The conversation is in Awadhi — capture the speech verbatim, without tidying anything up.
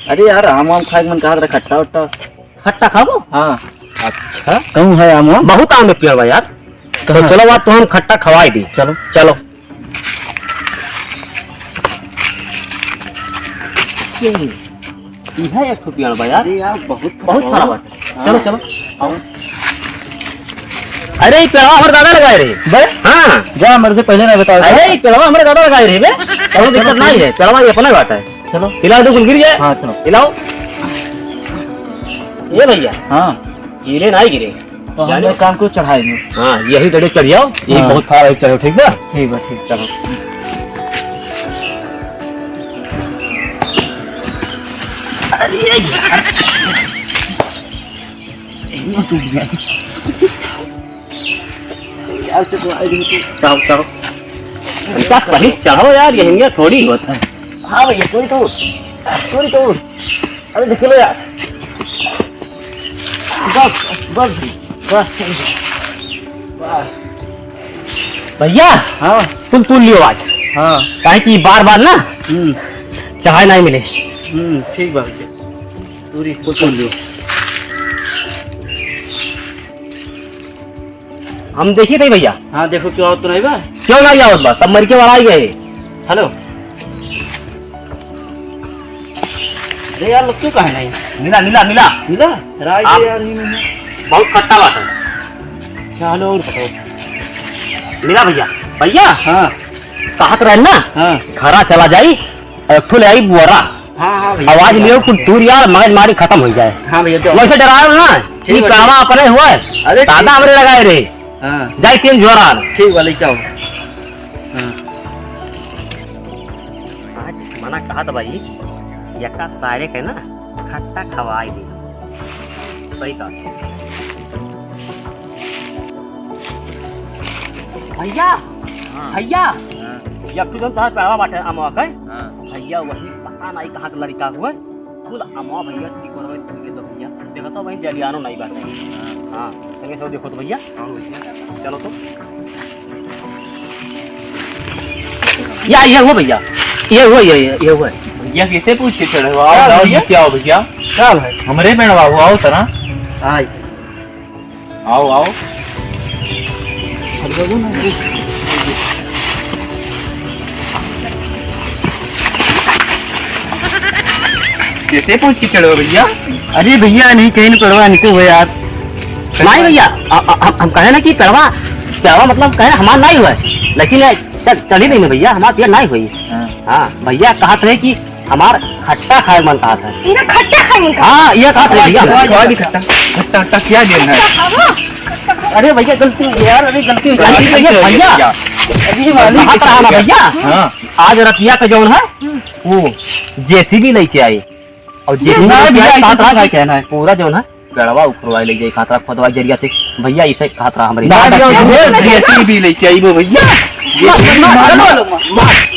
अरे यार, आम वाम खाए के मन कहत रहा, खट्टा उट्टा। खट्टा खाबो? हाँ। अच्छा। कहूँ है आम वाम? बहुत आम है पेड़ बा यार। तो कहाँ? चलो, आज तो हम खट्टा खवाई दी। चलो। चलो। ये, इहे एक ठो पेड़ बा यार। अरे यार, बहुत बहुत फरा बा। हाँ। चलो, चलो। आओ। अरे, ई पेड़वा हमरे दादा लगाए रहे। बे? हाँ। जा, हमरे से पहले ना बताओ। अरे, ई पेड़वा हमरे दादा लगाए रहे बे। कोनो दिक्कत नहीं है, पेड़वा ये अपने बात है। चलो। हिला दो, कुल गिर जाए। हाँ, चलो। हिलाओ। ए भैया। हाँ। हिले नहीं गिरे। तो हम जाने? लोग काम को चढ़ाएंगे। हाँ, यही जड़े चढ़ जाओ, यही हाँ। बहुत फरा है, चढ़ो, ठीक बा? ठीक बा, ठीक। चलो। अरे यार। ये टूट गया। यार, तो आई नहीं। चढ़ो, चढ़ो। इनका सही चढ़ो यार, ये हिंगे थोड़ी होता है। हाँ भैया, तू ही तोड़। तू ही तोड़। अरे, निकलो यार। बस, बस, बस। भैया, हाँ। तुम तूल लियो आज। हाँ। काहे कि बार बार ना हम्म। चढ़ाई नहीं मिले। हम्म, ठीक बात है। पूरी तूल लियो। हम देखिए थे भैया। हाँ, देखो क्यों आवत तो नहीं बा? क्यों नहीं आवत बा? सब मर के वाला आई गए। हेलो। अरे यार, लोग क्यों कहे नहीं? मिला, मिला, मिला। मिला? राय आप दे यार, ही नहीं। बहुत खट्टा बात है। चलो और बताओ। मिला भैया। भैया। हाँ। कहत रहे ना? हाँ। घरा चला जाई, एक ठो ले आई बुअरा। हाँ, हाँ भैया, आवाज ठीक लियो, बात। कुल तूर यार, मगज मारी खत्म हो जाए। हाँ भैया, तो वैसे डराओ ना, ठीक ये बात। कावा अपने हुआ है। अरे दादा ठीक। हमरे लगाए रहे। हाँ। जाई तीन जोरान। ठीक बा, लेके आओ। हाँ। आज मना कहा था भाई, यक्का सारे के ना खट्टा खवाई दे। सही कहा। भैया, हाँ। भैया, हाँ। या फिर हम तहार पेड़वा बाटे अमवा के। हाँ। भैया, वही पता नहीं कहाँ के लड़का हुए। कुल अमवा भैया की करवे तुमके तो भैया। देखो तो वही जलियानो नहीं बाटे। हाँ, तनिक से देखो तो भैया। हाँ भैया। चलो तो। या, ये हुआ भैया। ये हुआ, ये, ये, ये हुआ। भैया, कैसे पूछ के चढ़े हो? आओ, क्या आओ, भैया? नीचे आओ भैया। क्या भाई? हमरे पेड़वा हुआ, आओ सर, हाँ। हाँ। आओ, आओ। कैसे पहुंच के चढ़ो भैया? अरे भैया, नहीं कहीं न पड़वा, इनको हुए यार। नहीं भैया, अ-, अ-, हम, हम कहे ना कि पड़वा, पड़वा मतलब कहे हमार नहीं हुआ है, लेकिन ये चल, चल ही नहीं भैया, हमार ये नहीं हुई। हाँ। हाँ, भैया कहत रहे कि हमार खट्टा खाए मन कहत है। इनका खट्टा खाए मन कहत है। हाँ, ये कहत है भैया। खट्टा, खट्टा, खट्टा, खट्टा क्या देना है? खट्टा खाओ। अरे भैया, गलती हो गई यार, अरे गलती हो गई। गलती हो गई भैया। अरे मालिक। कहा था ना भैया? हाँ। आज रतिया का जौन है, वो जेसीबी लेके आई। और जेसीबी ना लेके भैया, आई, इतना कहत रहा क्या कहना है? पूरा जौन है, गड़वा उखड़वाए ले जाई, खातरा खोदवाए जरिया से। भैया, इसे खातरा हमरे ना, ना, भैया, ना, जेसीबी लेके आई वो भैया। जेसीबी मार, मार, मार, मार।